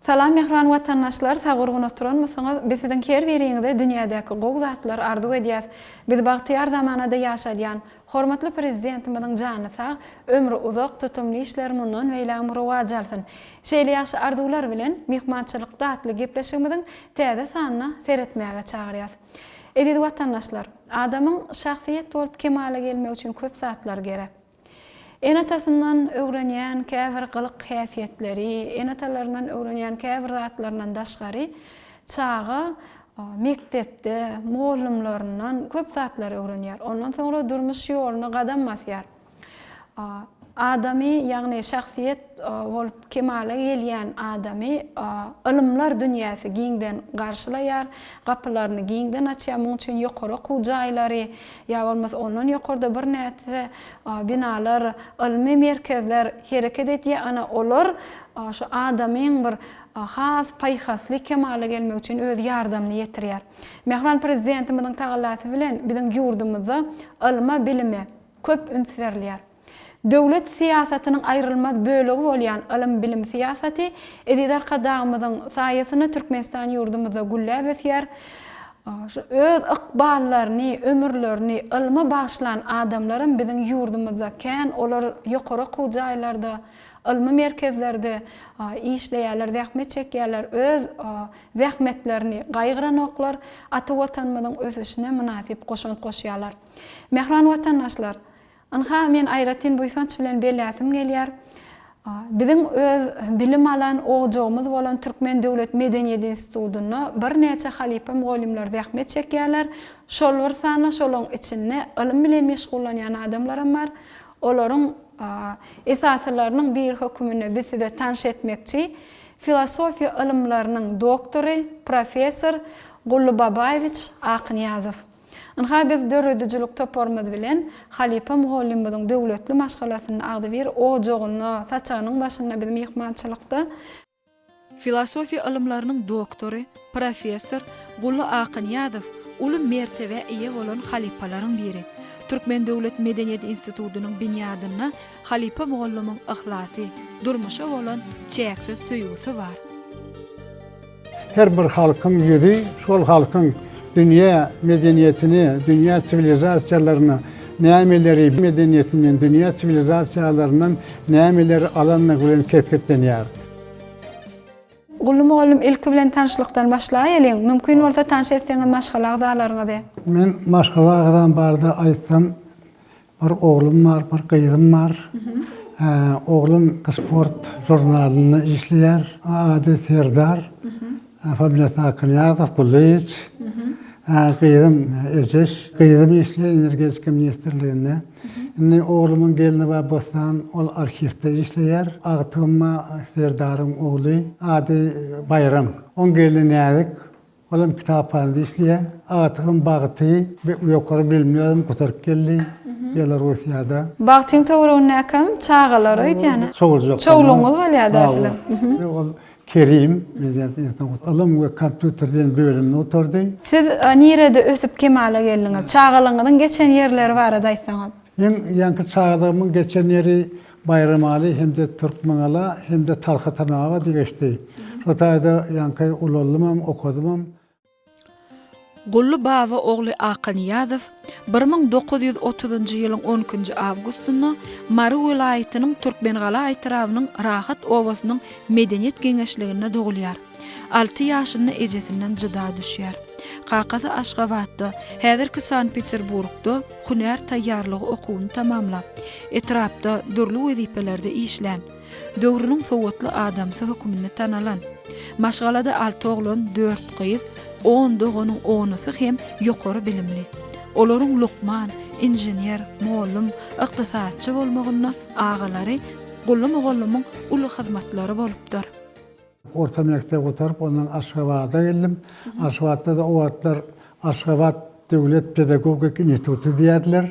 Salam mähriban watandaşlar sag gurgun oturanmysyňyz biz siziň her biriňize dünýädäki gowy zatlary arzuw edýäs biz bagtyýar zamanada ýaşadýan hormatly prezidentimiziň jany sag ömri uzak tutumly işleri mundan beýlägem rowaç alsyn şeýle ýagşy arzuwlar bilen myhmançylykda atly gepleşigimiziň täze sanyna seretmäge çagyrýas eziz watandaşlar adamyň şahsyýet bolup kemala gelmegi üçin köp zatlar gerek Ene-atasyndan öwrenýän käbir gylyk-häsiýetleri, ene-atalaryndan öwrenýän käbir zatlaryndan daşgary, çaga mekdepde mugallymlaryndan köp zatlary öwrenýär. Ondan soňra durmuş ýoluna gadam basýar. Adamy, ýagny şahsyýet bolup kemala gelýän adamy ylymlar dünýäsi giňden garşylaýar, gapylaryny giňden açýar. Munuň üçin ýokary okuw jaýlary ýa bolmasa ondan ýokarda birnäçe binalar, ylmy merkezler hereket edýär. Ana, olar şu adamyň bir has paýhasly kemala gelmegi üçin öz ýardamyny ýetirýär. Mähriban Prezidentimiziň tagallasy bilen biziň ýurdumyzda ylma, bilime, köp üns berilýär. Döwlet syýasatynyň aýrylmaz bölegi bolýan ylym-bilim syýasaty eziz Arkadagymyzyň saýasynda Türkmenistan ýurdumyzda gülläp ösýär. Şu öz ykballaryny, ömürlerini ylma bagyşlan adamlaram biziň ýurdumyzda kän, olar ýokary okuw jaýlarda, ylmy merkezlerde işleýärler, zähmet çekýärler, öz zähmetlerini gaýgyranoklar, ata Watanymyzyň ösüşine mynasyp goşant goşýarlar. Mähriban watandaşlar! Ynha, men aýratyn buýsanç bilen belläsim gelýär, biziň öz bilim alan ojagymyz bolan Türkmen döwlet medeniýet institutynda birnäçe halypa mugallymlar zähmet çekýärler. Şol bir sanda şolaryň içinde ylym bilen meşgullanýan adamlaram bar. Olaryň esasylarynyň biri höküminde biz size tanyş etmekçi, filosofiýa ylymlarynyň doktory, professor Gully Babaýewiç Akynýazow. Ynha biz döredijilik toparymyz bilen halypa mugallymymyzyň döwletli maşgalasynda agzybir ojagynda, saçagynyň başynda biz myhmançylykda. Filosofiýa ylymlarynyň doktory, professor Gully Akynýazow uly mertebä eýe bolan halypalaryň biri. Türkmen döwlet medeniýet institutynyň binýadynda halypa mugallymyň yhlasy, durmuşa bolan çäksiz söýgüsi bar. Her bir halkyň ýüzi şol halkyň dünýä medeniýetine, dünýä siwilizasiýalaryna nämeleri medeniýetinden, dünýä siwilizasiýalaryndan nämeleri alandygy bilen kesgitlenýär. Gully mugallym ilki bilen tanyşlykdan başlaýalyň. Mümkin bolsa tanyş etseňiz maşgala agzalaryňyzy. Men maşgala agzam barada aýtsam, Bir oglum bar, bir gyzym bar. Oglum sport žurnalynda işleýär. Ady Serdar. Familiýasy Akynýazow, Gullyýewiç. Gyzym Ejeş. Gyzym işleýär Energetika ministrliginde. Indi oglumyň gelni bar Bossan, ol arhiwde işleýär. Agtygym bar, Serdaryň ogly. Ady Baýram. Oň gelni Näzik. Olam kitaphanada işleýär. Agtygym Bagty ýokary bilimli özem gutaryp geldi Belarussiýada. Bagtyň töweregindäkem çagalar öýdýän. Çowlujak. Çowlugyňyz bolýar-da siziň. Ol Kerim, ylym we kompýuter diýen bölümini gutardy. Siz nirede ösüp kemala geldiňiz? Çagalygyňyzyň geçen ýerleri barada aýtsaňyz. Meň ýaňky çagalygymyň geçen ýeri Baýramaly hem-de Türkmengala hem-de Talhatanabada geçdi. Şo taýda ýaňky ulaldymam, okadymam. Gully Baba ogly Akanyýazow 1930-njy ýylyň on ikinji awgustynda Mary welaýatynyň Türkmengala etrabynyň Rahat obasynyň medeniýet geňeşliginde dogulýar. Alty ýaşynda ejesinden jyda düşýär. Kakasy Aşgabatda, häzirki Sankt-Peterburgda hünär taýýarlygy okuwyny tamamlap, etrapda dürli wezipelerde işlän, döwrüniň sowatly adamsy hökmünde tanalan. Maşgalada alty oglan, dört gyz, on doganyň onusy hem ýokary bilimli. Olaryň lukman, inžener, mugallym, ykdysatçy bolmagynda agalary Gully mugallymyň uly hyzmatlary bolupdyr. Orta mekdebi gutaryp, ondan Aşgabada geldim. Aşgabatda-da o wagtlar Aşgabat döwlet pedagogik instituty diýerdiler.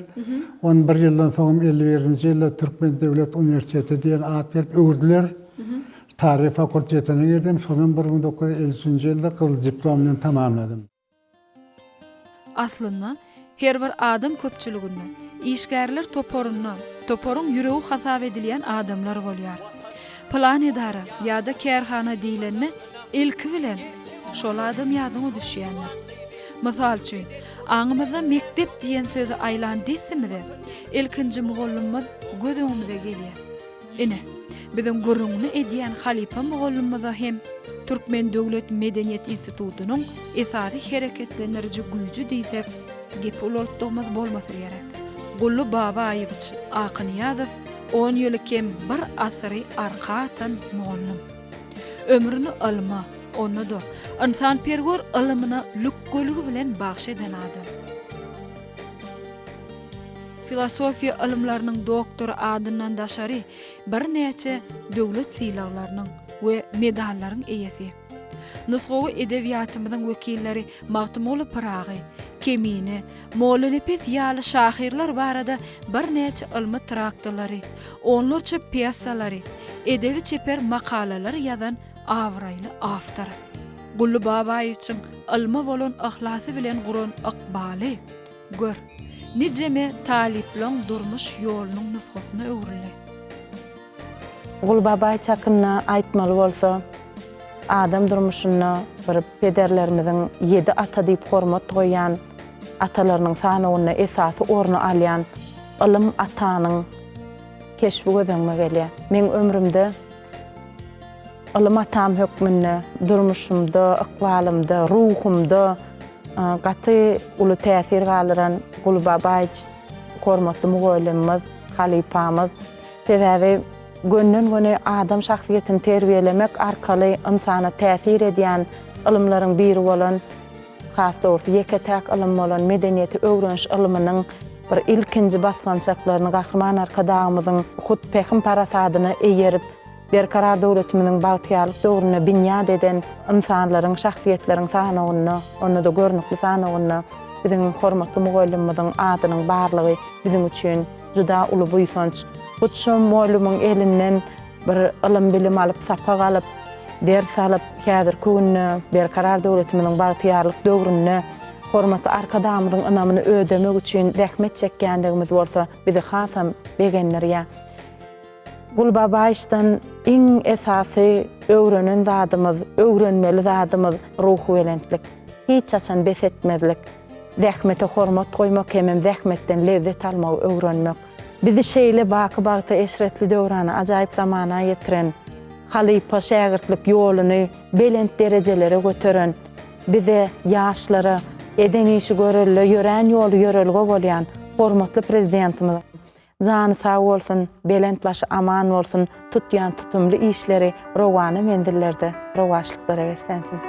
Ony bir ýyldan soňam 51-nji ýylda Türkmen döwlet uniwersiteti diýen at berip öwürdiler. Taryh fakultetine girdim, şonam 1953-nji ýylda gyzyl diplom bilen tamamladym. Aslynda, her bir adam köpçüliginde, işgärler toparynda toparyň ýüregi hasap edilýän adamlar bolýar. Pylan edara ýa-da kärhana diýlende. Ilki bilen, şol adam ýadyňa düşýändir. Mysal üçin, aňymyzda mekdep diýen sözi aýlan dessimize, ilkinji mugallymymyz göz öňümize gelýär. Ine, biziň gürrüňini edýän halypa mugallymymyza hem Türkmen döwlet medeniýet institutynyň esasy hereketlendiriji güýji diýsek, gepi ulaltdygymyz bolmasa gerek. Gully Babaýewiç Akynyýazow on ýyly kem bir asyry arka atan mugallym. Ömrüni ylma, onda-da, ynsanperwer ylymyna lükgeligi bilen bagyş eden adam. Filosofiýa ylymlarynyň doktory adyndan daşary birnäçe döwlet sylaglarynyň we medallaryň eýesi. Nusgawy edebiýatymyzyň wekilleri Magtymguly Pyragy, Kemine, Mollanepes ýaly şahyrlar barada birnäçe ylmy traktalary, onlarça pýesalary, edebi-çeper makalalary ýazan abraýly awtor. Gully Babaýewiçiň ylma bolan yhlasy bilen guran ykbaly, gör, nijeme talyplaň durmuş ýolunyň nusgasyna öwrüldi. Gully Babaýewiç hakynda aýtmaly bolsa, adam durmuşynda bir pederlerimiziň ýedi ata diýip hormat goýýan atalarynyň sanawynda esasy orny alýan Ylym atanyň keşbi göz öňüme gelýär. Meň ömrümde Ylym atam hökmünde durmuşymda, ykbalymda, ruhumda gaty uly täsir galdyran Gully Babaýewiç hormatly mugallymymyz, halypamyz. Sebäbi gönden-göni adam şahsyýetini terbiýelemek arkaly ynsana täsir edýän ylymlaryň biri bolan Has dogrusy, ýeke-täk ylym bolan medeniýeti öwreniş ylmynyň bir ilkinji basgançaklaryny Gahryman Arkadagymyzyň hut pähim-parasadyna eýerip, Berkarar döwletimiziň bagtyýarlyk döwründe binýat eden ynsanlaryň, şahsyýetleriň sanawynda, onda-da görnükli sanawynda biziň hormatly mugallymymyzyň adynyň barlygy biziň üçin juda uly buýsanç. Hut şo mugallymyň elinden Bir ylym-bilim alyp, sapak alyp, ders alyp, häzirki günde Berkarar döwletimiziň bagtyýarlyk döwründe hormatly Arkadagymyzyň ynamyny ödemek üçin zähmet çekýändigimiz bolsa bizi hasam begendirýär. Gul Babaýewiçden iň esasy öwrenen zadymyz, öwrenmeli zadymyz ruhubelentlik. Hiç haçan bes etmezlik, zähmete hormat goýmak hemem zähmetden lezzet almagy öwrenmek. Bizi şeýle baky bagta, eşretli döwrana, ajaýyp zamana ýetiren, halypa-şägirtlik ýoluny belent derejelere göteren, bize, ýaşlara eden işi görelde, ýörän ýoly ýörelge bolýan hormatly Prezidentimiziň jany sag bolsun, belent başy aman bolsun, tutýan tutumly işleri rowana menzillerde rowaçlyklara beslensin!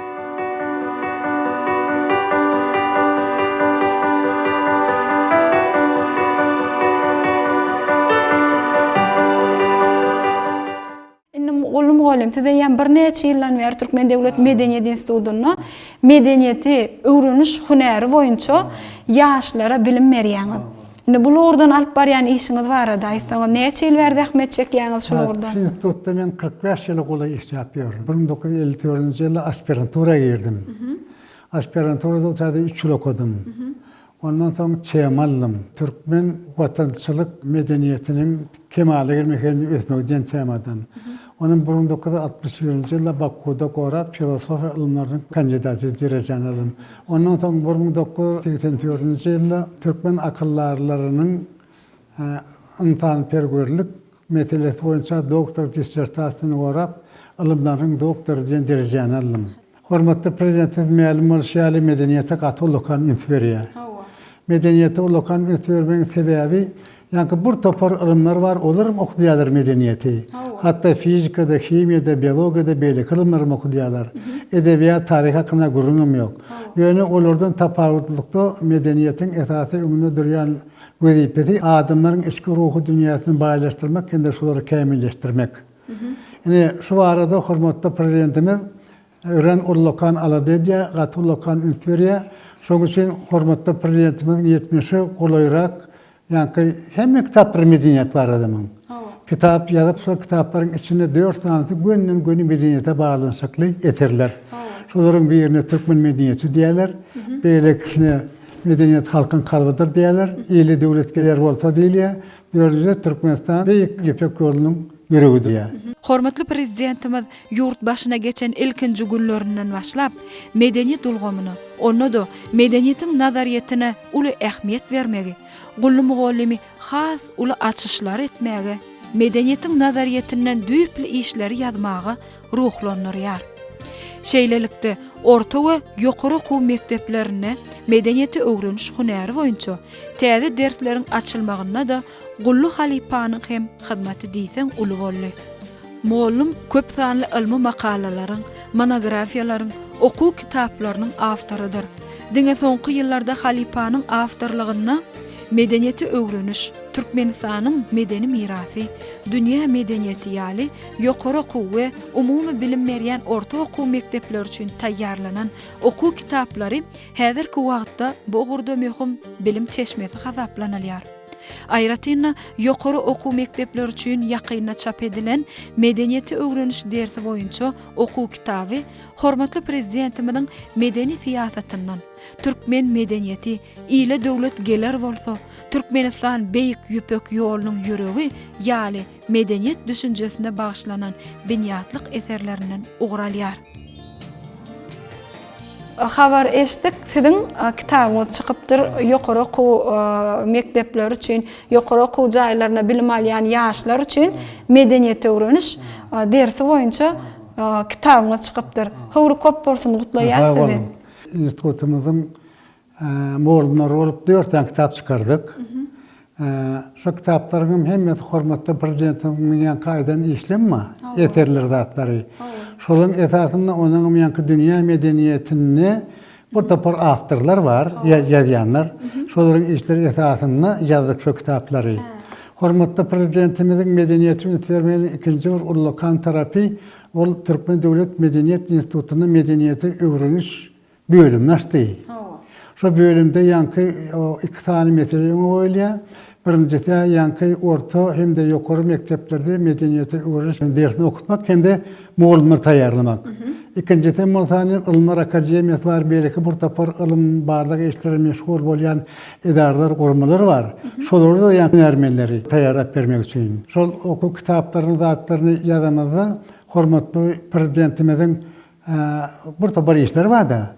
Indi Gully mugallym, siz eýýäm birnäçe ýyldan bäri Türkmen döwlet medeniýet institutynda medeniýeti öwreniş hünäri boýunça ýaşlara bilim berýäňiz. Indi bul ugurdan alyp barýan işiňiz barada aýtsaňyz, näçe ýyl bäri zähmet çekýäňiz şul ugurda? Şu institutda men 45 ýyla golaý işläp ýörün. 1954-nji ýylda aspirantura girdim. Aspiranturada täze üç ýyl okadym. Ondan soň tema aldym. Türkmen watançylyk medeniýetiniň kemala gelmegi hem ösmegi diýen temadan. Onuň 1961-nji ýylda Bakuda gorap filosofiýa ylymlarynyň kandidaty derejäni aldym. Ondan soň 1984-nji ýylda türkmen akyldarlarynyň ynsanperwerlik meselesi boýunça doktor dissertasiýasyny gorap, ylymlaryň doktory diýen derejäni aldym. Hormatly Prezidentimiz mälim bolşy ýaly medeniýete gaty ullakan üns berýär. Medeniýete ullakan üns bermegiň sebäbi, ýaňky bir topar ylymlar bar, olaram okudýarlar medeniýeti. Hatda fizikada, himiýada, biologiýada beýleki ylymlaram okudýarlar. Edebiýat, taryh hakynda gürrüňem ýok. Ýöne olardan tapawutlylykda medeniýetiň esasy öňünde durýan wezipesi adamlaryň içki ruhy dünýäsini baýlaşdyrmak hem-de şolary kämilleşdirmek. Ine, şu barada hormatly Prezidentimiz örän ullakan alada edýär, gaty ullakan üns berýär. Şonuň üçin hormatly Prezidentimiziň ýetmişe golaýrak ýaňky hemme kitaplar medeniýet barada muň. Kitap ýazyp, şol kitaplaryň içinde dört sanysy gönden-göni medeniýete baglanyşykly eserler. Şolaryň birine Türkmen medeniýeti diýýärler, beýlekisine Medeniýet halkyň kalbydyr diýýärler, Ile döwlet geler bolsa diýilýär. Dördünjide Türkmenistan Beýik Ýüpek ýolunyň ýüregi diýýär. Hormatly Prezidentimiz ýurt başyna geçen ilkinji günlerinden başlap, medeniýet ulgamyna, onda-da medeniýetiň nazaryýetine uly ähmiýet bermegi, Gully mugallymy has uly açyşlar etmäge, medeniýetiň nazaryýetinden düýpli işleri ýazmaga ruhlandyrýar. Şeýlelikde, orta we ýokary okuw mekdeplerinde medeniýeti öwreniş hünäri boýunça täze dersleriň açylmagynda-da Gully halypanyň hem hyzmaty diýseň uly boldy. Mugallym köp sanly ylmy makalalaryň, monografiýalaryň, okuw kitaplarynyň awtorydyr. Diňe soňky ýyllarda halypanyň awtorlygynda Medeniýeti öwreniş, Türkmenistanyň medeni mirasy, Dünýä medeniýeti ýaly ýokary okuw we umumy bilim berýän orta okuw mekdepleri üçin taýýarlanan okuw kitaplary häzirki wagtda bu ugurda möhüm bilim çeşmesi hasaplanylýar. Aýratyn-da, ýokary okuw mekdepleri üçin ýakynda çap edilen Medeniýeti öwreniş dersi boýunça okuw kitaby hormatly Prezidentimiziň medeni syýasatyndan, Türkmen medeniýeti, ile döwlet geler bolsa, Türkmenistan Beýik Ýüpek ýolunyň ýüregi ýaly medeniýet düşünjesine bagyşlanan binýatlyk eserlerinden ugur alýar. Habar eşitdik, siziň kitabyňyz çykypdyr, ýokary okuw mekdepleri üçin, ýokary okuw jaýlarynda bilim alýan ýaşlar üçin medeniýet öwreniş dersi boýunça kitabyňyz çykypdyr. Höwri köp bolsun, gutlaýas Sag sizi. boluň. Institutymyzyň Mugallymlar bolup dört sany kitap çykardyk. Şo kitaplaryň hem hemmesi hormatly Prezidentimiziň ýaňky aýdan işlem bar, eserleri zatlary. Şolaryň esasynda onuň hem ýaňky dünýä medeniýetinde bir topar awtorlar bar, ýazýanlar. Şolaryň işleri esasynda ýazdyk şo kitaplary. Hormatly Prezidentimiziň medeniýete üns bermeginiň ikinji bir ullakan tarapy, ol Türkmen döwlet medeniýet institutynda medeniýeti öwreniş bölümini açdy. Şo bölümde ýaňky iki sany mesele öňe goýulýar. Birinjisi ýaňky orta hem-de ýokary mekdeplerde medeniýeti öwreniş dersini okatmak hem-de mugallymlary taýýarlamak. Ikinjisi hem bolsa Ylymlar akademiýasy bar, beýleki bir topar ylym-barlag işleri meşgul bolýan edaralar, guramalar bar. Şolara-da ýaňky hünärmenleri taýýarlap bermek üçin. Şol okuw kitaplaryny, zatlaryny ýazamyzda hormatly Prezidentimiziň Bir topar işler barda.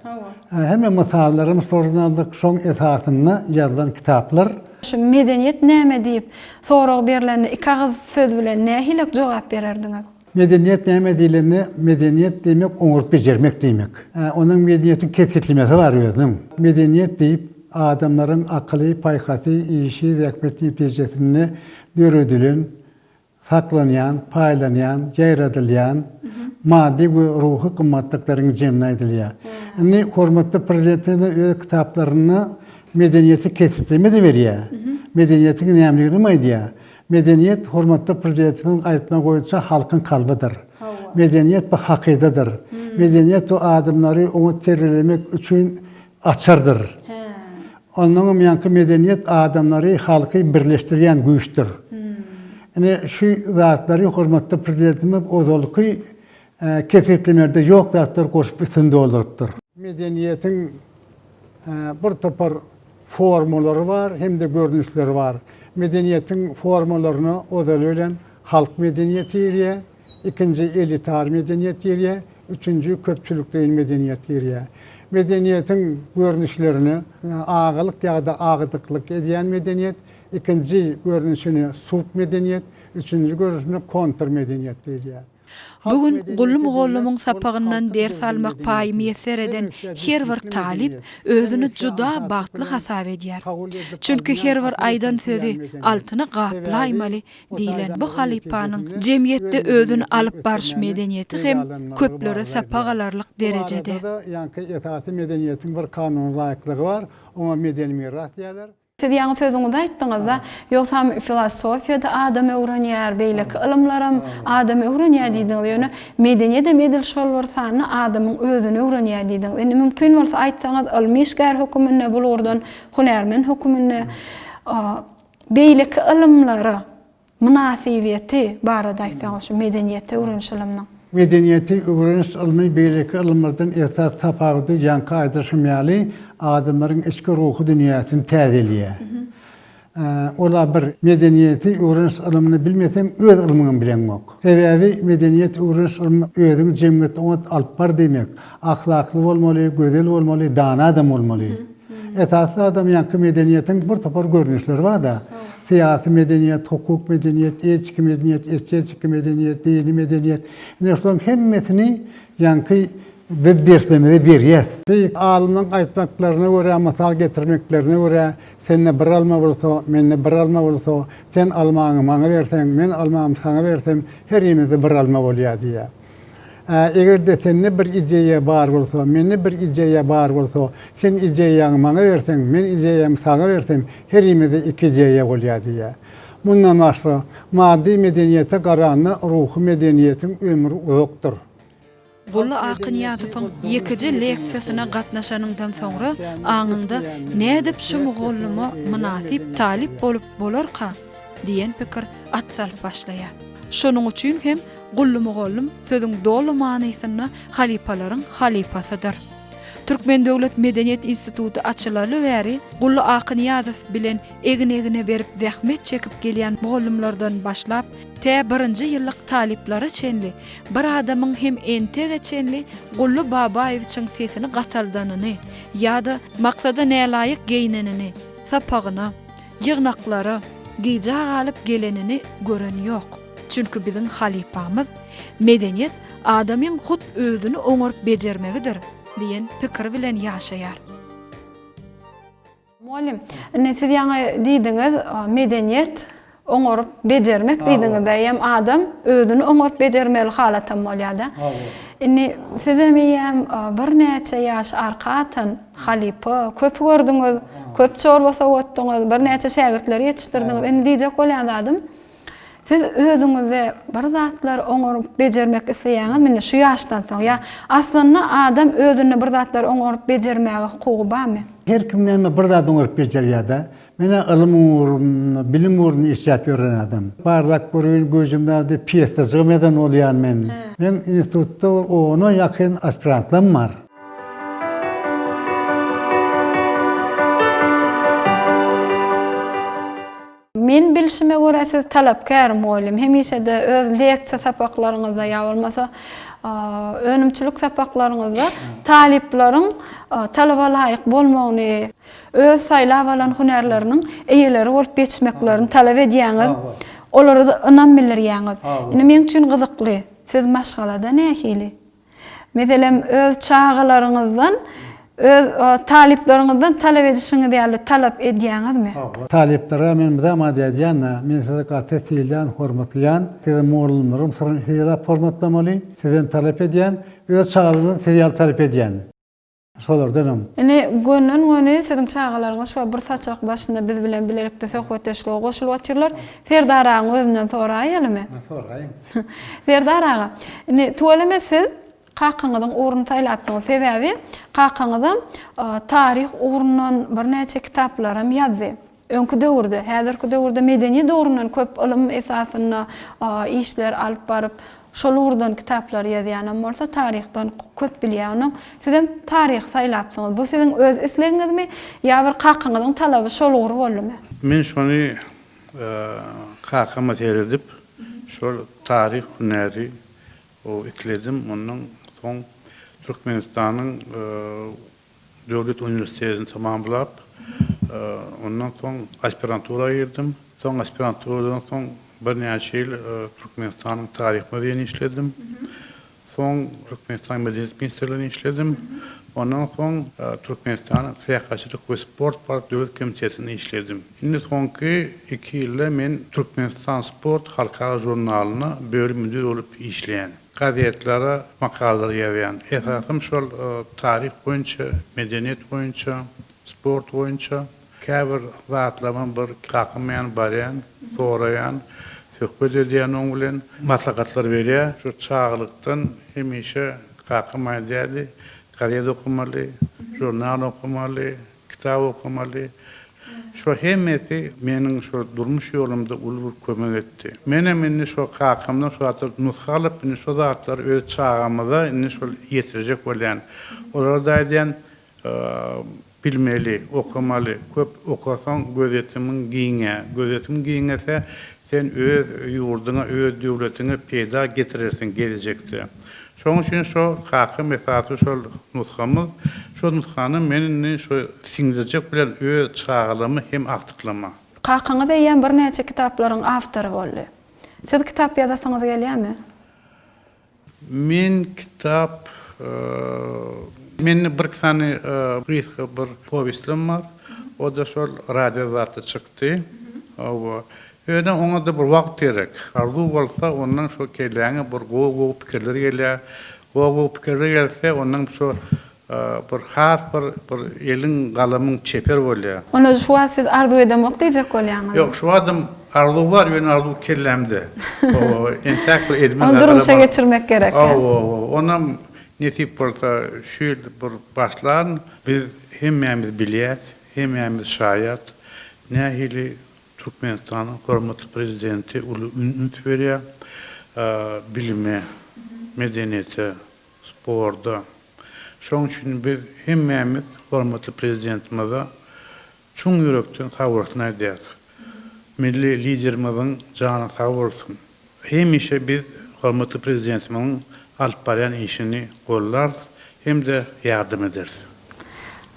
Hemme mysallarym şolardan aldyk, şoň esasynda ýazylan kitaplar. Şu medeniýet näme diýip sorag berlende iki agyz söz bilen nähilek jogap bererdiňiz? Medeniýet näme diýlende, medeniýet diýmek oňaryp bejermek diýmek. Onuň medeniýetiň kesgitlemesi bar özüniň. Medeniýet diýip, adamlaryň akyly, paýhasy, işi, zähmeti netijesinde döredilen saklanýan, paýlanýan, ýaýradylýan maddy we ruhy gymmatlyklaryň jemine aýdylýar. Indi hormatly Prezidentimiz öz kitaplarynda medeniýeti kesgitleme-de berýär. Medeniýetiň nämeliginem aýdýar. Medeniýet hormatly Prezidentimiziň aýtmagy boýunça halkyň kalbydyr. Medeniýet bu hakydadyr. Medeniýet bu adamlary oňat terbiýelemek üçin açardyr. Onnoňam ýaňky medeniýet adamlary, halky birleşdirýän güýçdür. Ine, şu zatlary hormatly Prezidentimiz ozalky kesgitlemelerde ýok zatlary goşup üstüni doldurypdyr. Medeniýetiň bir topar formalary bar hem-de görnüşleri bar. Medeniýetiň formalaryna ozaly bilen halk medeniýeti girýär. Ikinji elitar medeniýet girýär, üçünji köpçülikleýin medeniýet girýär. Medeniýetiň görnüşlerine agalyk ýa-da agdyklyk edýän medeniýet, ikinji görnüşine submedeniýet, üçünji görnüşine kontrmedeniýet diýilýär. Bu gün Gully mugallymyň sapagyndan ders almak paýy miýesser eden her bir talyp özüni juda bagtly hasap edýär. Çünki her bir aýdan sözi altyna gaplaýmaly diýlen bu halypanyň jemgyýetde özüni alyp baryş medeniýeti hem köplere sapak alarlyk derejede. Bu barada-da ýaňky esasy medeniýetiň bir kanuna laýyklygy bar, oňa medeni miras diýýärler. Siz ýaňy sözüňizde aýtdyňyzda, ýogsam filosofiýada adam öwrenýär, beýleki ylymlaram adam öwrenýär diýdiňiz, ýöne medeniýedem edil şol bir sanda adamyň özüni öwrenýär diýdiňiz. Indi mümkin bolsa aýtsaňyz ylmy işgär höküminde, bul ugurdan hünärmen höküminde Beýleki ylymlara mynasybeti barada aýtsaňyz şu medeniýeti öwreniş ylymynyň. Medeniýeti öwreniş ylmy beýleki ylymlardan esasy tapawudy ýaňky aýdyşym ýaly adamlaryň içki ruhy dünýäsini täzeleýär. Ol-a bir medeniýeti öwreniş ylymyny bilmeseň, öz ylmyňam bileňok. Sebäbi medeniýet öwreniş ylmy özüňi jemgyýetde oňat alyp bar diýmek. Ahlakly bolmaly, gözel bolmaly, dana adam bolmaly. Esasy zadam ýaňky medeniýetiň bir topar görnüşleri bar-da. Syýasy medeniýet, hukuk medeniýet, etiki medeniýet, estetiki medeniýet, dini medeniýet. Ine şularyň hemmesini ýaňky Biz derslerimizi berýäs. Beýik alymlaryň aýtmaklaryna görä, mysal getirmeklerine görä, sende bir alma bolsa, mende bir alma bolsa, sen almaňy maňa berseň, men almamy saňa bersem, herimizde bir alma bolýar diýýär. Eger-de sende bir ideýa bar bolsa, mende bir ideýa bar bolsa, sen ideýaňy maňa berseň, men ideýamy saňa bersem, herimizde iki ideýa bolýar diýýär. Mundan başga, maddy medeniýete garanda ruhy medeniýetiň ömri uzakdyr. Gully Akynyýazowyň ýekeje leksiýasyna gatnaşanyňdan soňra aňyňda nädip şu mugallyma mynasyp talyp bolup bolarka diýen pikir at salyp başlaýar. Şonuň üçin hem Gully mugallym sözüň doly manysynda halypalaryň halypasydyr. Türkmen döwlet medeniýet instituty açylaly bäri Gully Akynyýazow bilen egin-egne berip zähmet çekip gelýän mugallymlardan başlap, tä birinji ýyllyk talyplara çenli bir adamyň hem entege çenli Gully Babaýewiçiň sesini gataldanyny ýa-da maksada nälaýyk geýnenini, sapagyna, ýygnaklara gijä galyp gelenini gören ýok. Çünki biziň halypamyz, Medeniýet adamyň hut özüni oňaryp bejermegidir diýen pikir bilen ýaşaýar. Mugallym, indi siz ýaňy diýdiňiz, medeniýet oňaryp bejermek diýdiňiz-de, eýýäm adam özüni oňaryp bejermeli halatam bolýar-da. Indi sizem eýýäm birnäçe ýaş arka atan halypa, köp gördüňiz, köp çorba sowatdyňyz, birnäçe şägirtleri ýetişdirdiňiz. Indi diýjek bolýan zadym, Siz özüňizde bir zatlar oňaryp bejermek isleýäňizmi indi şu ýaşdan soň ýa aslynda adam özünde bir zatlar oňaryp bejermäge hukugy barmy? Her kim näme bir zat oňaryp bejerýärde. Menä ylym ugrunda, bilim ugrunda işläp ýören adam. Barlap göreýin güýjüm bar diýip pýesajygam ýazan bolýan men. Meň institutda ona ýakyn aspirantlam bar. Men bilşime görä siz talapkär mugallym. Hemişe-de öz leksiýa sapaklaryňyzda ýa bolmasa önümçilik sapaklaryňyzda talyplaryň talaba laýyk bolmagyny, öz saýlap alan hünärleriniň eýeleri bolup ýetişmeklerini talap edýäňiz. Olara-da ynam bildirýäňiz. Indi meň üçin gyzykly, siz maşgalada nähili? Meselem, öz çagalaryňyzdan, öz talyplaryňyzdan talap edişiňiz ýaly talap edýäňizmi? Talyplara men mydama aýdýan-da, men sizi gaty sylaýan, hormatlaýan, sizi mugallymlaryň sylap hormatlamaly, sizden talap edýän, öz çagalaryňyzdan siz ýaly talap edýän. Şolardanam. Indi gönden-göni siziň çagalaryňyz şu bir saçak başynda biz bilen bilelikde söhbetdeşlige goşulyp otyrlar. Serdar agaň özünden soraýalymy? Soraýyň. Serdar aga, indi tüweleme siz kakaňyzyň ugruny saýlapsyňyz. Sebäbi kakaňyzam taryh ugrundan birnäçe kitaplaram ýazdy. Öňki döwürde, häzirki döwürde medeniýet ugrundan köp ylym esasynda işler alyp baryp, şol ugurdan kitaplar ýazýanam bolsa, taryhdan köp bilýär. Onnoň sizem taryhy saýlapsyňyz. Bu siziň öz islegiňizmi ýa bir kakaňyzyň talaby şol ugur boldumy? Men şony kakama seredip, şol taryh hünäri isledim. Ondan soň Türkmenistanyň Döwlet uniwersitetini tamamlap, ondan soň aspirantura girdim. Soň aspiranturadan soň birnäçe ýyl Türkmenistanyň Taryh muzeýinde işledim. Soň Türkmenistanyň Medeniýet ministrliginde işledim. Ondan soň Türkmenistanyň Syýahatçylyk we sport barada döwlet komitetinde işledim. Indi soňky iki ýylda men Türkmenistan sport halkara žurnalynda bölüm müdiri bolup işleýän. Gazetlere makalalar ýazýan. Esasym şol taryh boýunça, medeniýet boýunça, sport boýunça. Käbir zatlarymy bir kakam ýanyna barýan, soraýan, söhbet edýän oň bilen. Maslahatlar berýär. Şu çagalykdan hemişe kakam aýdýardy, gazet okamaly, žurnal okamaly, Kitap okamaly. Şo hemmesi meniň şo durmuş ýolumda uly bir kömek etdi. Menem indi şo kakamdan şo zatlary nusga alyp, indi şo zatlary öz çagamyza indi şol ýetirjek bolýan. Olara-da aýdýan, Bilmeli, okamaly, köp okasaň gözýetimiň giňä, gözýetimiň giňese sen öz ýurduňa, öz döwletiňe peýda getirersiň gelejekde. Şoň üçin şo kakam esasy şol nusgamyz, şo nusgany men indi şo siňdirjek bilen öz çagalaryma hem agtyklama. Kakaňyz eýýäm birnäçe kitaplaryň awtory boldy. Siz kitap ýazasyňyz gelýärmi? Men kitap mende birki sany gysga bir powestlem bar. O-da şol radio zatda çykdy. Hawa. Ýöne oňa-da bir wagt gerek. Arzuw bolsa ondan şo kelläňe bir gowy-gowy pikirler gelýär. Gowy-gowy pikirler gelse ondan şo Bir has bir bir eliň galamyň çeper bolýa. Onda şu wagt siz arzuw edemok diýjek bolýaňyzmy? Ýok şu wagtam arzuw bar ýöne arzuw kellämde. Hawa entäk bir elime Ony durmuşa geçirmek gerek. Hawa hawa onam nesip bolsa şu ýyl bir başlaryn. Biz hemmämiz bilýäs, hemmämiz şaýat nähili Türkmenistanyň hormatly Prezidenti uly üns berýär bilime, medeniýete, sporda. Şonuň üçin biz hemmämiz hormatly Prezidentimize çuň ýürekden sagbolsun aýdýarys. Milli Liderimiziň jany sag bolsun! Hemişe biz hormatly Prezidentimiziň alyp barýan işini gollarys hem-de ýardam ederis.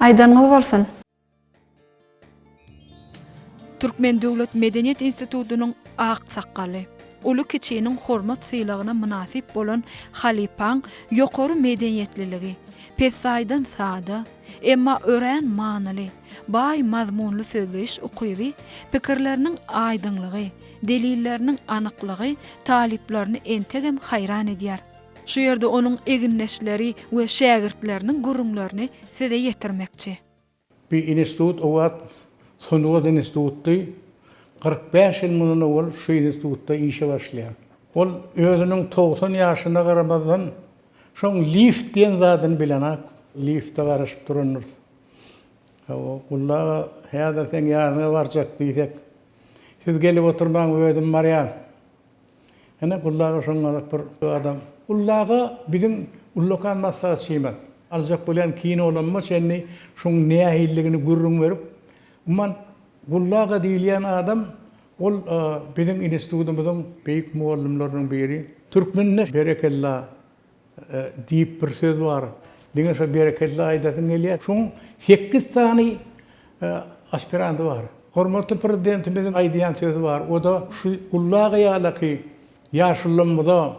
Aýdanyňyz bolsun! Türkmen döwlet medeniýet institutynyň ak sakgaly, uly-kiçiniň hormat-sylagyna mynasyp bolan halypaň ýokary medeniýetliligi, pessaýdan sada, emma örän manyly, baý mazmunly sözleýiş ukyby, pikirleriniň aýdyňlygy, delilleriniň anyklygy talyplaryny entegem haýran edýär. Şu ýerde onuň egindeşleri we şägirtleriniň gürrüňlerini size ýetirmekçi. Bu institut o wagt sungat institutdy. 45 ýyl mundan owal şu institutda işe başlaýar. Ol özüniň 90 ýaşyna garamazdan, şoň lift diýen zadyny bilenak. Lifte garaşyp durandyrys. Hawa, Gully aga, häzir seň ýanyňa barjak diýsek, siz gelip oturmaň, özüm barýan. Ine, Gully aga şoňňalak bir adam. Gully aga biziň ullakan maslahatçymyz. Aljak bolýan kinolamyma çenli şoň nähililigini gürrüň berip, umuman, Gully aga diýilýän adam, ol biziň institutymyzyň beýik mugallymlarynyň biri. Türkmende berekella Diýip bir söz bar. Diňe şo berekella aýdasyň gelýär. Şoň sekiz sany aspiranty bar. Hormatly Prezidentimiziň aýdýan sözi bar. O-da şu Gully aga ýalaky ýaşulularymyza,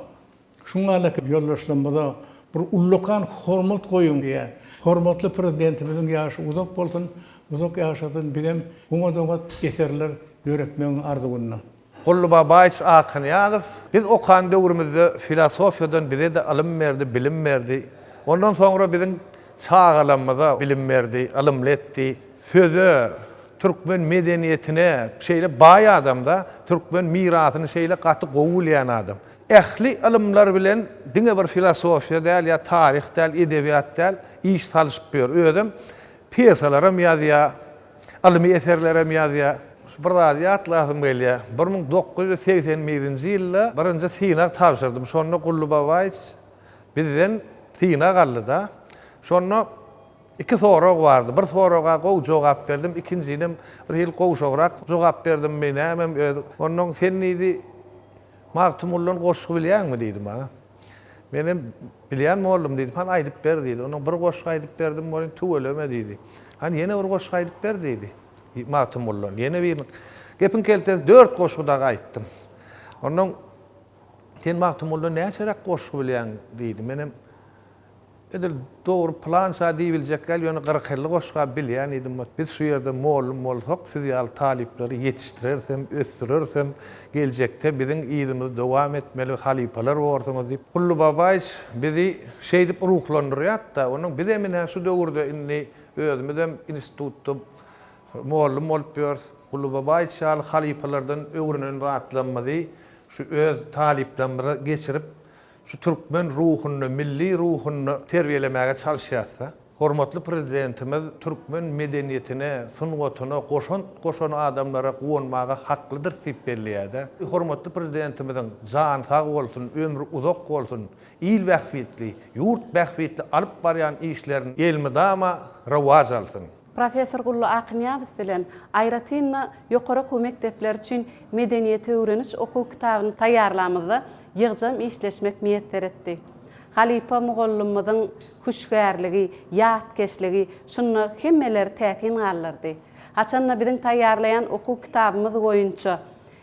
şuň ýalaky ýoldaşlarymyza bir ullakan hormat goýuň diýýär. Hormatly Prezidentimiziň ýaşy uzak bolsun, uzak ýaşasyn, bizem oňat-oňat eserler döretmegiň arzuwynda. Gully Babaýewiç Akynýazow biz okan döwrümizde filosofiýadan bize-de ylym berdi, bilim berdi. Ondan soňra biziň çagalarymyza bilim berdi, ylymly etdi. Söze, türkmen medeniýetine şeýle baý adam-da, türkmen mirasyny şeýle gaty gowy bilýän adam. Ähli ylymlar bilen diňe bir filosofiýa däl ýa taryh däl, edebiýat däl, iş salyşyp ýör. Özem pýesalaram ýazýar. Ylmy eserlerem ýazýar. Şu bir zady ýatlasym gelýär. 1981-nji ýylda birinji synag tabşyrdym. Şonda Gully Babaýewiç bizden synag aldy-da. Şonda iki sorag bardy. Bir soraga gowy jogap berdim, ikinjinem bir hili gowşagrak jogap berdimmi, nämemi özi. Onnoň sen diýdi, Magtymgulydan goşgy bilýäňmi diýdi maňa. Menem Bilýän mollum diýdim. Hany aýdyp ber diýdi. Ondan bir goşgy aýdyp berdim welin tüweleme diýdi. Hany ýene bir goşgy aýdyp ber diýdi. Magtymgulydan ýene birini. Gepiň keltesi dört goşgy dagy aýtdym. Ondan sen Magtymgulydan näçeräk goşgy bilýäň diýdi. Menem edil dogry plança diýibiljek däl, ýöne kyrk-elli goşgy-a bilýän diýdim. Biz şu ýerde mollum bolsak, siz ýaly talyplary ýetişdirerisem, ösdürerisem, Geljekde biziň yzymyzy dowam etmeli halypalar borsuňyz diýip, Gully Babaýewiç bizi şeýdip ruhlandyrýardy-da. Onuň bizem ine şu döwürde indi özümizem institutda mugallym bolup ýörüs. Gully Babaýewiç ýaly halypalardan öwrenen zatlarymyzy şu öz talyplarymyza geçirip, şu türkmen ruhunda, milli ruhunda terbiýelemäge çalyşýarys-da. Hormatly Prezidentimiz türkmen medeniýetine, sungatyna goşant goşan adamlara guwanmaga haklydyrys diýip belleýär-de. Hormatly Prezidentimiziň jany sag bolsun, ömri uzak bolsun, il bähbitli, ýurt bähbitli alyp barýan işlerini elmydama rowaç alsyn! Professor Gully Akynýazow bilen, aýratyn-da, ýokary okuw mekdepleri üçin Medeniýeti öwreniş okuw kitabyny taýýarlamyzda ýygjam işleşmek miýesser etdi. Halypa mugallymymyzyň hüşgärligi, ýatkeşligi şunda hemmeleri täsin galdyrdy. Haçan-da biziň taýýarlaýan okuw kitabymyz boýunça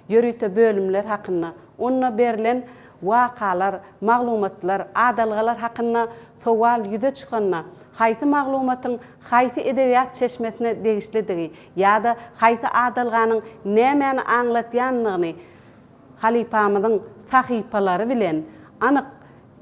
ýörite bölümler hakynda, onda berlen wakalar, maglumatlar, adalgalar hakynda sowal ýüze çykanda, haýsy maglumatyň haýsy edebiýat çeşmesine degişlidigi ýa-da haýsy adalganyň nämäni aňladýandygyny halypamyzyň sahypalary bilen, anyk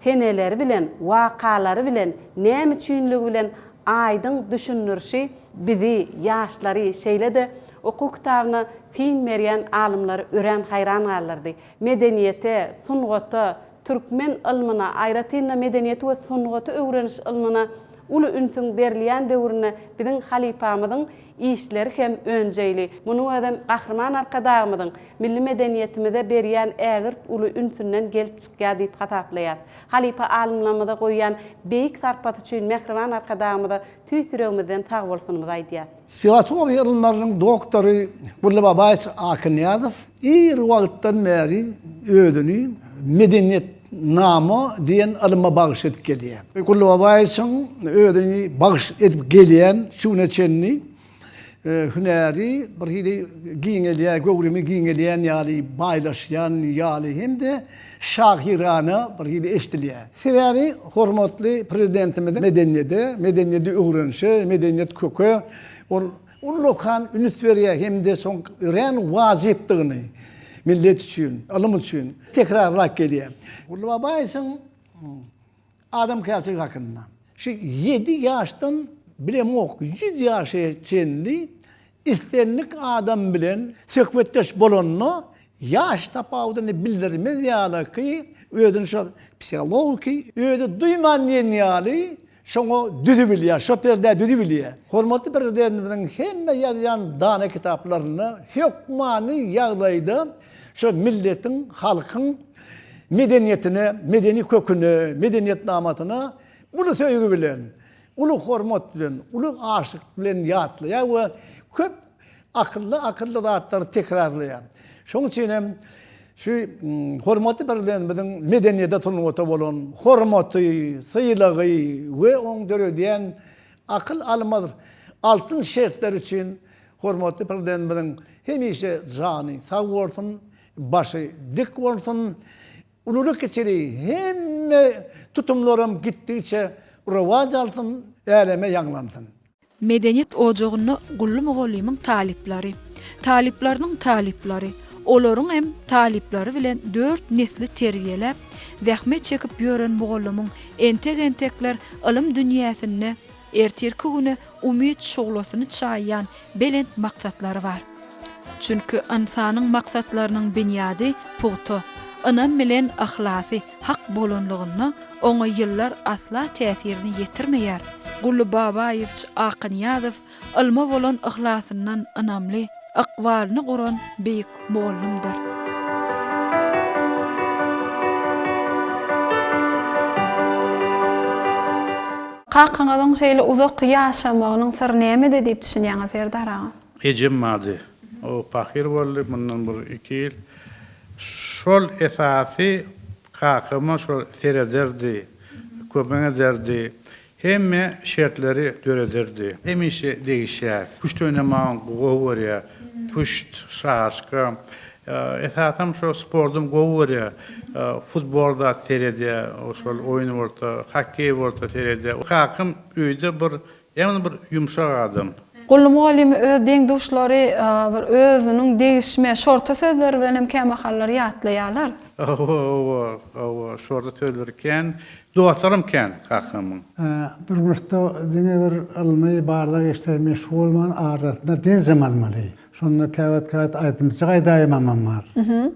seneleri bilen, wakalary bilen, näme üçinligi bilen aýdyň düşündirişi bizi, ýaşlary, şeýle-de okuw kitabyna syn berýän alymlary örän haýran galdyrdy. Medeniýete, sungata, türkmen ylmyna, aýratyn-da medeniýeti we sungaty öwreniş ylmyna uly ünsüň berilýän döwründe biziň halypamyzyň işleri hem önjeýli. Munuň özem Gahryman Arkadagymyzyň milli medeniýetimize berýän ägirt uly ünsünden gelip çykýar diýip hasaplaýarys. Halypa alymlarymyza goýýan beýik sarpasy üçin mähriban Arkadagymyza tüýs ýüregimizden sagbolsunymyzy aýdýarys. Filosofiýa ylymlarynyň doktory Gully Babaýewiç Akynýazow ir wagtdan bäri özüni medeniýetnama diýen ylyma bagyş edip gelýär. Gully Babaýewiçiň özüni bagyş edip gelýän şu güne çenli hünäri bir hili giňelýär, göwrümi giňelýän ýaly, baýlaşýan ýaly hem-de şahyrana bir hili eşidilýär. Sebäbi hormatly Prezidentimiziň medeniýede, medeniýedi öwrenişe, medeniýet köke ol ullakan üns berýär hem-de şoň örän wajypdygyny millet üçin, ylym üçin tekrarlap gelýär. Gully Babaýewiçiň Adamkärçilik hakynda. Şu ýedi ýaşdan bilemok ýüz ýaşa çenli islendik adam bilen söhbetdeş bolanda ýaş tapawudyny bildirmez ýalyky özüni şo psihologiki özi duýman diýen ýaly şoňa düzübilýär, şo perdä düzübilýär. Hormatly Prezidentimiziň hemme ýazýan dana kitaplarynda hökmany ýagdaýda şo milletiň, halkyň medeniýetine, medeni köküne, medeniýetnamasyna uly söýgi bilen, uly hormat bilen, uly aşyklyk bilen ýatlaýar we köp akylly-akylly zatlary tekrarlaýar. Şonuň üçin hem şu hormatly Prezidentimiziň medeniýete, sungata bolan hormaty, sylagy we oň döredýän akyl almaz altyn şertleri üçin hormatly Prezidentimiziň hemişe jany sag bolsun, başy dik bolsun, ululy-kiçili hemme tutumlaram gitdigiçe rowaç alsyn, äleme ýaňlansyn. Medeniýet ojagynda Gully mugallymyň talyplary, talyplarynyň talyplary, olaryň hem talyplary bilen dört nesli terbiýeläp, zähmet çekip ýören mugallymyň entek-entekler ylym dünýäsinde ertirki güne umyt şuglasyny çaýýan belent maksatlary bar. Çünki ynsanyň maksatlarynyň binýady pugta, ynam bilen yhlasy hak bolanlygynda oňa ýyllar asla täsirini ýetirmeýär. Gully Babaýewiç Akynýazow ylma bolan yhlasyndan ynamly ykbalyny guran beýik mugallymdyr. Kakaňyzyň şeýle uzak ýaşamagynyň syry nämede diýip düşünýäňiz Serdar aga? Ejem bardy. O pahyr boldy mundan bir iki ýyl. Şol esasy kakama şol serederdi, kömek ederdi. Hemme şertleri dörederdi. Hemişe degişýär. Küşt oýnamagy gowy görýär. Küşt, şaşka. Esasam şo spordam gowy görýär. Futbol zat seredýär. Şol oýun bolsa, hokkeý bolsa seredýär. Kakam öýde bir Ýagny bir ýumşak adam. Gully mugallymy öz deň-duşlary bir özüniň degişme, şorta sözleri bilen hem kämahallar ýatlaýarlar. Hawa, hawa, hawa, şorta sözleri kän. Dostlaram kän kakamyň. Durmuşda diňe bir ylmy barlag işleri meşgul bolman, arasynda dynjam almaly. Şonda käwagt-käwagt aýdymçy aýdaýmamam bar.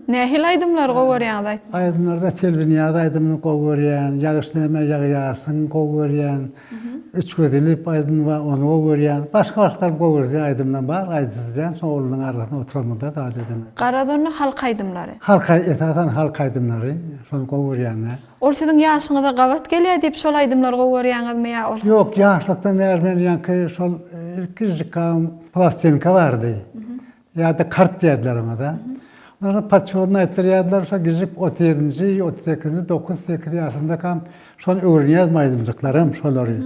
Nähili aýdymlary gowy görýäňiz aýtmagy? Aýdymlarda Selbinýaz aýdymyny gowy görýän, Ýagyş näme ýagýarsyň gowy görýän, Üç göz ilip aýdymy bar, ony gowy görýän. Başga-başgalam gowy görýän aýdymlam bar, aýdyşýan, şo oglunyň arkasynda oturanymyzda zat edemok. Garaz onda halk aýdymlary. Halk esasan halk aýdymlary, şony gowy görýän-dä. Ol siziň ýaşyňyza gabat gelýär diýip şol aýdymlary gowy görýäňizmi ýa ol? Ýok, ýaşlykdan bäri men ýaňky şol. Ilkinji plastinka bardy. Ýa-da kart diýerdiler oňa-da. Ondan soň paçodyny aýtdyrýardylar, şo gijik otuz ýedinji, 38-nji, 9, 8 ýaşymdakam şony öwrenýärdim aýdymjyklarym şolary.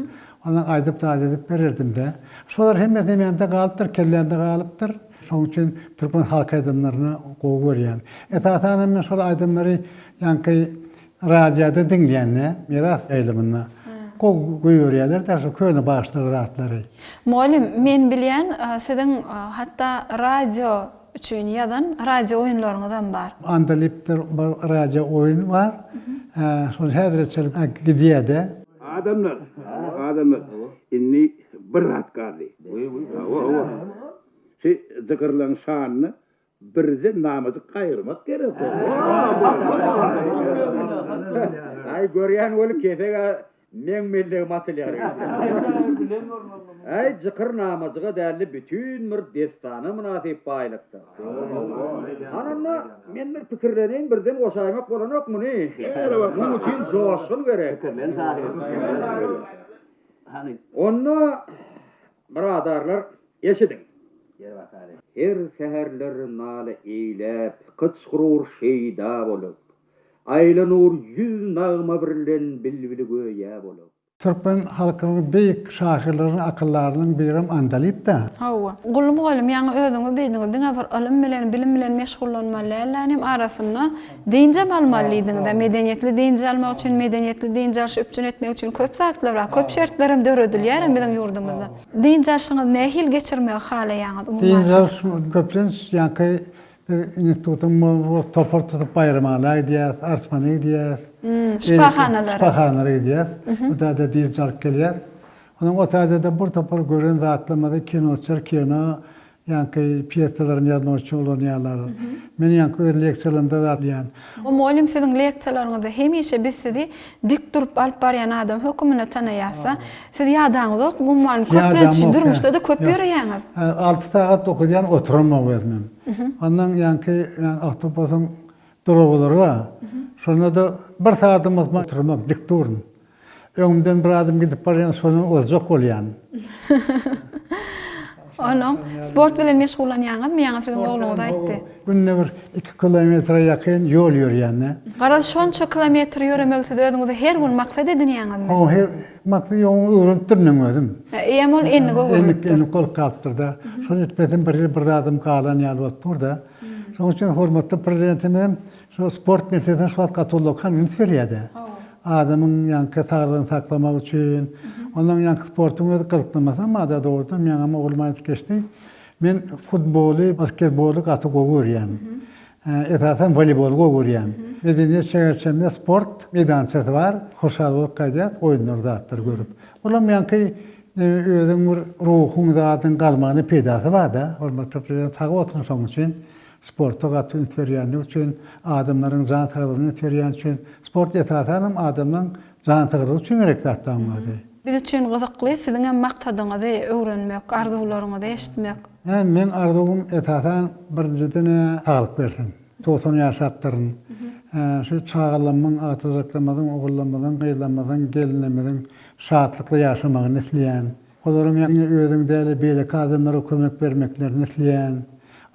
Ondan aýdyp zat edip bererdim-de. Şolar hemmesi nememde galypdyr, kellämde galypdyr. Şonuň üçin türkmen halk aýdymlaryny gowy görýän. Esasanam men şol aýdymlary ýaňky Radioda diňleýän-de, Miras ýaýlymynda. Gowy goýberýärler-dä şu köne bagşylar zatlary. Mugallym, men bilýän, siziň hatda radio üçin ýazan radio oýunlaryňyzam bar. Andalypdyr bir radio oýun bar. Şol häzire çenli gidýär-de. Adamlar, adamlar, indi bir zat galdy. Hawa, hawa. Şu jygyrlaň şanyna Birje namajyk gaýyrmak gerek. Aý görýän weli keseg-ä meň mellegime atylýar öýdýän. Äý jykyr namajyga däldi bütin bir dessana mynasyp baýlykdyr. Hany onda men bir pikirleneýin birden goşaýmak bolanok muny. Muň üçin joşgun gerek. Onda byradarlar Eşidiň! Her säherler nala eýläp, Gyçgurur şeýda bolup, Aýlanur ýüz nagma birlen Bilbili göýä bolup. Türkmen halkynyň beýik şahyrlarynyň, akyldarynyň birem Andalyp-da. Hawa. Gully mugallym, ýaňy özüňiz diýdiňiz, diňe bir ylym bilen, bilim bilen meşgullanmaly dällänim, arasynda dynjam almaly diýdiňiz-ä. Medeniýetli dynç almak üçin, medeniýetli dynç alşy üpjün etmek üçin köp zatlar bar, köp şertlerem döredilýärem biziň ýurdumyzda. Dynç alşyňyzy nähili geçirmegi halaýaňyz umuman? Dynç alyş köplenç ýaňky biz institutyň topar tutup Baýramala gidýäs, Arçmana gidýäs. Şypahanalara. Şypahanalara gidýäs. O taýda dynç alyp gelýäs. Onuň o taýda-da bir topar gören zatlarymyzy kinoçylar kino Ýaňky pýesalaryny ýazmak üçin ulanýarlar. Men ýaňky öz leksiýalarymda zat diýýän. Mugallym siziň leksiýalaryňyzda hemişe biz sizi dik durup alyp barýan adam höküminde tanaýasda. Siz ýadaňyzokmy umuman köplenç durmuşda-da köp ýöreýäňiz. Alty sagat okadýan oturamok özümem. Ondan ýaňky awtobusyň duralgalary bar. Şonda-da bir sagadam bolsa oturamok dik durun. Öňümden bir adam gidip barýan, şondan ozjak bolýan. Onuň sport bilen meşgullanýaňyzmy? Ýaňy siziň ogluňyz aýtdy. Günde bir 2 kilometre ýakyn ýol ýörýän-de. Garaz, şonça kilometr ýöremegi siz özüňize her gün maksat edinýäňizmi? Hawa, her maksat ýok, ony öwrenipdirin meň özüm. Eýýäm ol endige öwrülipdir. Endik bolup galypdyr-da. Şony etmesem bir ýyl bir zadym galan ýaly bolup dur-da. Şonuň üçin hormatly Prezidentimiz hem Şo sport meselesine şu wagt gaty ullakan üns berýär-de. Adamyň ýaňky saglygyny saklamak üçin. Ondan ýaňky sportuň özi gyzyklanmasam ada dogrudan meňem oglum aýdyp geçdi. Men futboly, basketboly gaty gowy görýän. Esasan woleýboly gowy görýän. Medeniýet şäherçemde sport meýdançasy bar. Hoşal bolup gaýdýas oýunlary zatlary görüp. Olam ýaňky özüň bir ruhuň zadyň galmagyna peýdasy bar-da. Hormatly Prezident sag bolsun şoň üçin. Sporta gaty üns berýänligi üçin, adamlaryň jan saglygyna üns berýäni üçin, sport esasanam adamlaň jan saglygy üçin gerek zat daň özi. Biz üçin gyzykly siziňem maksadyňyzy öwrenmek, arzuwlaryňyzy eşitmek. Hä meň arzuwym esasan birinjiden-ä saglyk bersin. 90 ýaşapdyryn. Şu çagalarymyň, agtyjaklarymyzyň, ogullarymyzyň, gyzlarymyzyň, gelinlerimiziň şatlykly ýaşamagyny isleýän. Olaryň diňe özüň däl-de, beýleki adamlara kömek bermeklerini isleýän.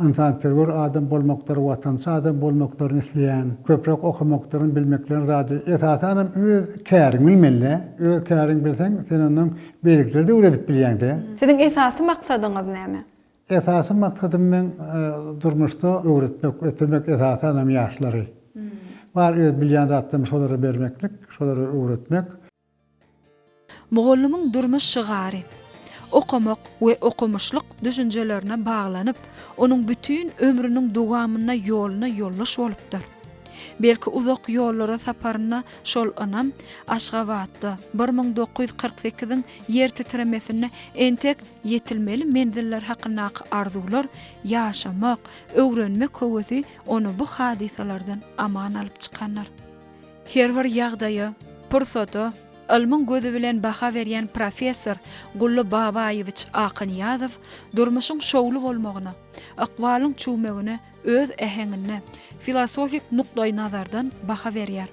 Ynsanperwer adam bolmaklary, watançy adam bolmaklaryny isleýän. Köpräk okamaklaryny, bilmeklerini zady, esasanam öz käriňi bilmeli-dä. Öz käriňi bilseň, sen ondan beýlekileri-de öwredip bilýäň-dä. Siziň esasy maksadyňyz näme? Esasy maksadym meň durmuşda öwretmek, ösdürmek esasanam ýaşlary. Bar öz bilýän zatlarymy şolara bermeklik, şolara öwretmek. Mugallymyň durmuş şygary, okamak we okumyşlyk düşünjelerine baglanyp, onuň bütin ömrüniň dowamynda ýoluna ýoldaş bolupdyr. Belki uzak ýollara saparynda şol ynam Aşgabatda 1948-iň ýer titremesinde entek ýetilmeli menziller hakyndaky arzuwlar, ýaşamak, öwrenmek höwesi ony bu hadysalardan aman alyp çykandyr. Her bir ýagdaýa, pursata ylmyň gözi bilen baha berýän professor Gully Babaýewiç Akynýazow durmuşyň şowly bolmagyna, ykbalyň çüwmegine öz äheňinde, filosofik nukdaýnazardan baha berýär.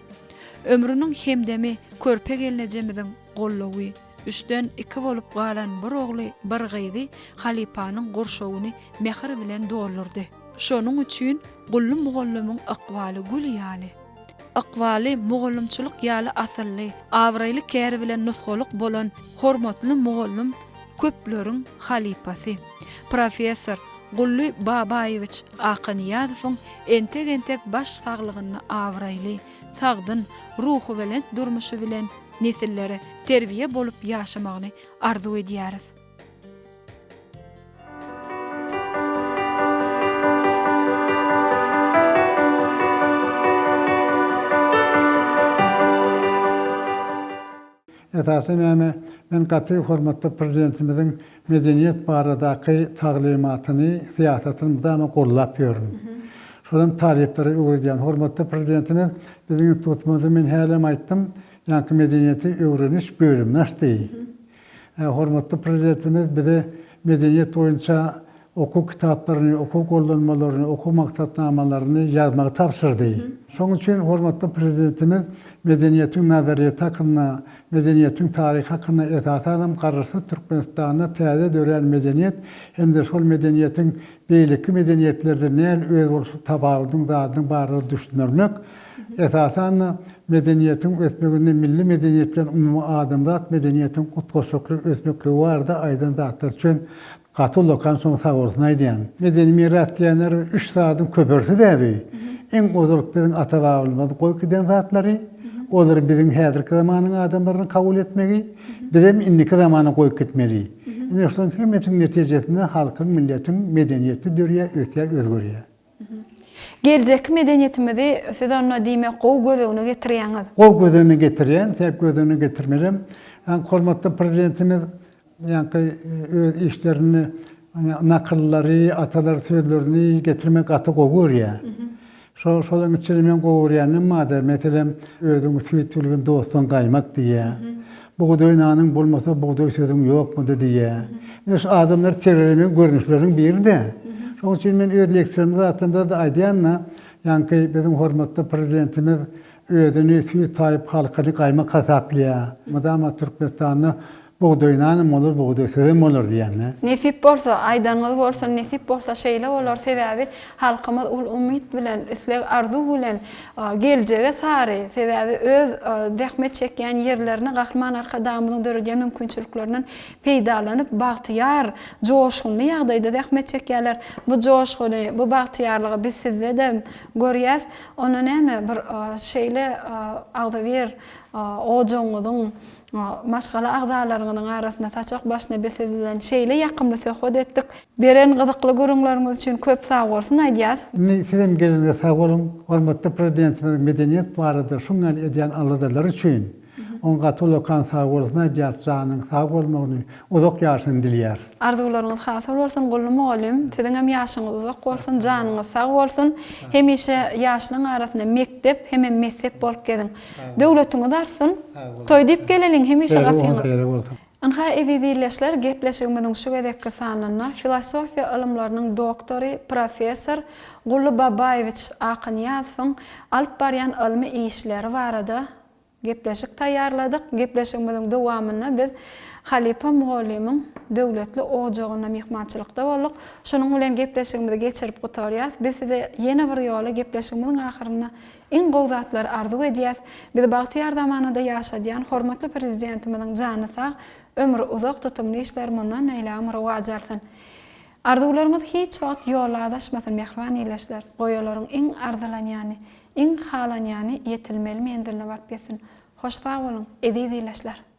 Ömrüniň hemdemi körpe gelnejemiziň goldawy. Üçden iki bolup galan bir ogly, bir gyzy halypanyň gurşawyny mähir bilen doldurdy. Şonuň üçin Gully mugallymyň ykbaly gül ýaly. Ykbaly mugallymçylyk ýaly asylly, abraýly käri bilen nusgalyk bolan hormatly mugallym köpleriň halypasy. Professor Gully Babaýewiç Akanyýazowyň entek-entek baş saglygynda abraýly, sagdyn, ruhubelent durmuşy bilen nesillere terbiýe bolup ýaşamagyny arzuw edýäris. Esasy näme, men gaty hormatly Prezidentimiziň medeniýet baradaky taglymatyny, syýasatyny mydama gollap ýörün. Şonam talyplara öwredýän. Hormatly Prezidentimiz biziň institutymyzda men hälem aýtdym, ýaňky medeniýeti öwreniş bölümini açdy. Hormatly Prezidentimiz bize medeniýet boýunça okuw kitaplaryny, okuw gollanmalaryny, okuw maksatnamalaryny ýazmagy tabşyrdy. Şonuň üçin hormatly Prezidentimiz medeniýetiň nazaryýeti hakynda, medeniýetiň taryhy hakynda, esasanam Garaşsyz Türkmenistanda täze dörän medeniýet hem-de şol medeniýetiň beýleki medeniýetlerden nähili özboluşly tapawudynyň zadynyň barada düşündirmek, Esasan-da, medeniýetiň ösmeginde milli medeniýet bilen umumy adamzat medeniýetiniň utgaşykly ösmekligi barada aýdan zatlary üçin gaty ullakan soň sagbolsun aýdýan. Medeni miras diýenler üç zadyň köpersi däbi. Iň ozalky biziň ata-babalarymyz goýup giden zatlary, olary biziň häzirki zamanyň adamlarynyň kabul etmegi, bizem indiki zamana goýup gitmeli. Ine şolaryň hemmesiniň netijesinde halkyň, milletiň medeniýeti dörýär, ösýär, özgerýär. Geljekki medeniýetimizi siz onda diýmek gowy göz öňüne getirýäňiz. Gowy göz öňüne getirýän, sebäp göz öňüne getirmelem. Ýaňky hormatly Prezidentimiz ýaňky öz işlerinde nakyllary, atalar sözlerini getirmek gaty gowy görýär. Şo şolaryň içinde meň gowy görýänim bardy. Meselem, özüňi süýt bilgin dostdan gaýmak diýýär. Bugdaý nanyň bolmasa bugdaý sözüň ýokmudy diýýär. Ine şu adamlary terbiýelemegiň görnüşleriniň biri-de. Şonuň üçin men öz leksiýamda zatlarymda-da aýdýan-da, ýaňky biziň hormatly Prezidentimiz özüni süýt saýyp halkyny gaýmak hasaplaýar. Mydama Türkmenistanda Bugdaý nanam bolar, bugdaý sözem bolar diýýän-dä. Nesip bolsa, aýdanyňyz bolsun, nesip bolsa şeýle bolar, sebäbi halkymyz uly umyt bilen, isleg arzuw bilen geljege sary, sebäbi öz zähmet çekýän ýerlerine Gahryman Arkadagymyzyň döredýän mümkinçiliklerinden peýdalanyp, bagtyýar, joşgunly ýagdaýda zähmet çekýärler. Bu joşguny, bu bagtyýarlygy biz sizde-de görýäs. Onda näme, bir şeýle agzybir ojagyňyzyň, Maşgala agzalaryňyzyň arasynda saçak başyna biz siz bilen şeýle ýakymly söhbet etdik. Beren gyzykly gürrüňleriňiz üçin köp sagbolsun aýdýas. Indi sizem geleniňize sag boluň. Hormatly Prezidentimiziň medeniýet barada şuň ýaly edýän aladalary üçin oňa gaty ullakan sagbolsun aýdýas, janynyň sag bolmagyny, uzak ýaşyny dileýäris. Arzuwlaryňyz hasyl bolsun Gully mugallym, siziňem ýaşyňyz uzak bolsun, janyňyz sag bolsun. Hemişe ýaşlaň arasynda mekdep hemem messep bolup geziň. Döwletiňiz artsyn. Toý diýip geleliň hemişe gapyňyza. Ynha eziz ildeşler gepleşigimiziň şu gezekki sanynda filosofiýa ylymlarynyň doktory, professor Gully Babaýewiç Akynyýazowyň alyp barýan ylmy işleri barada gepleşik taýýarladyk. Gepleşigimiziň dowamynda biz halypa mugallymyň döwletli ojagynda myhmançylykda bolduk. Şunuň bilen gepleşigimizi geçirip gutarýas. Biz size ýene bir ýola gepleşigimiziň ahyrynda Iň gowy zatlary arzuw edýäs. Bizi bagtyýar zamanada ýaşadýan hormatly Prezidentimiziň jany sag, ömri uzak, tutumly işleri mundan beýlägem rowaç alsyn. Arzuwlaryňyz hiç wagt ýolda azaşmasyn mähriban ildeşler. Goý olaryň iň arzylanýany, iň halanýany ýetilmeli menziline baryp ýetsin. Hoş sag boluň, eziz ildeşler!